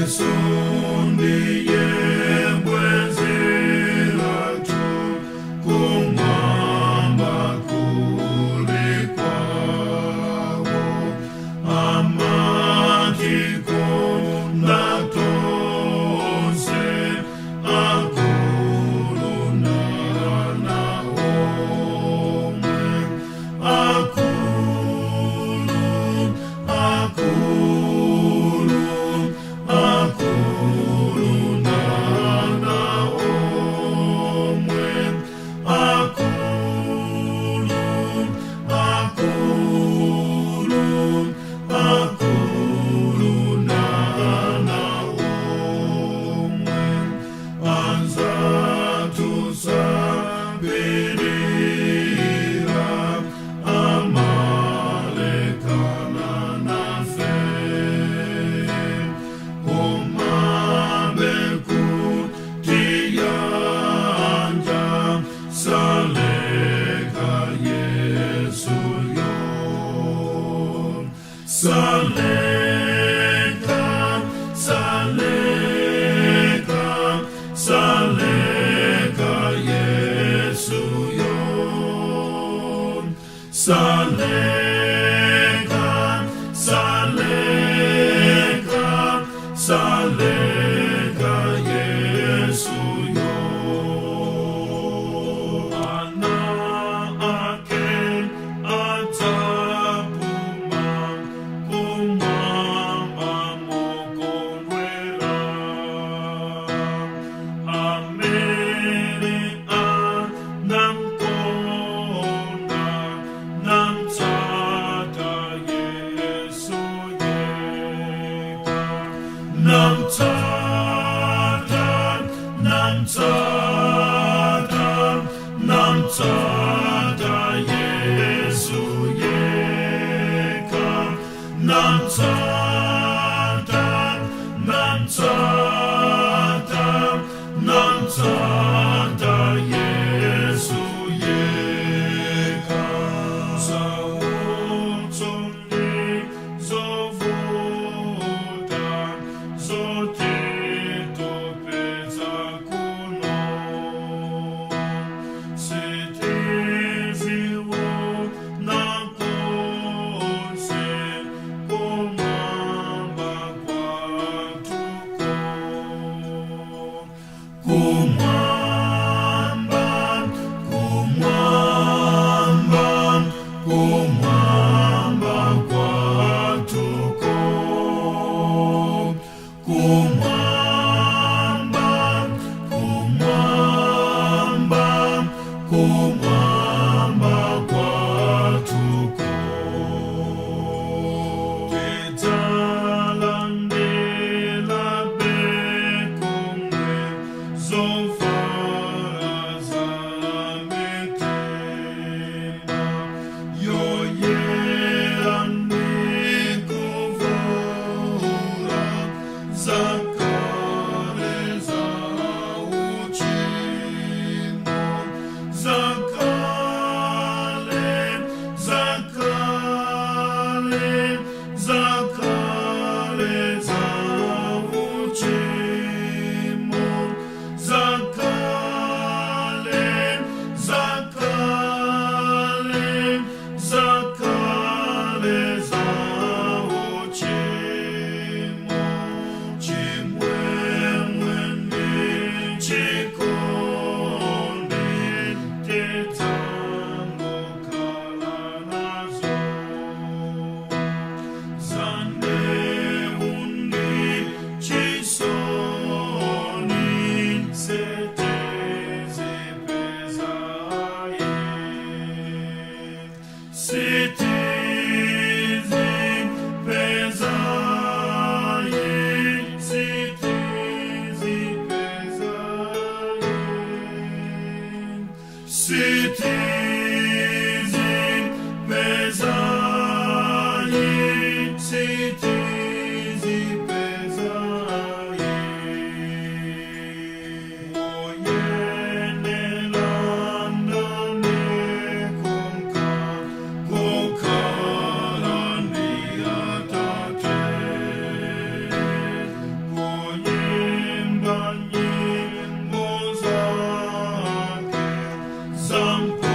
Yesu ndiye bwenzi lathu, kumwamba kuli kwawo, amatikonda tonse, akulu ndi ana omwe, akulu, akulu, akulu ndi ana omwe, akulu, akulu, akulu ndi ana omwe, anzathu sapirira, amalekana nafe, komabe kutiyanja, saleka Yesu yo, saleka, saleka, saleka Yesu yo, saleka, saleka, saleka Yesu yo. Ana ake adzapuma kumwamba mokondwera, amene anamkonda namtsata Yesu yekha, namtsata, namtsata, namtsata Yesu yekha, namtsata, namtsata, namtsata Yesu yekha. Sautso ndi zovuta zotitopetsa kuno, sitiziona konse kumwamba kwathuko, kumwamba, kumwamba, kumwamba kwathuko, kumwamba, kumwamba, kumwamba kwathuko. Tidzalandira komwe zovala za mitima yoyera ndi kuvula zakale za uchimo, zakale, zakale, zakale za uchimo, zakale, zakale, zakale za uchimo, chimwemwe ndi chikondi tidzangokhala nazo, zandewu ndi chisoni sitizipezayi, sitizipezayi, sitizipezayi, sitizipezayi, sitizipezayi. Woyenera ndani konka kukhala ndi Atate. Zampa.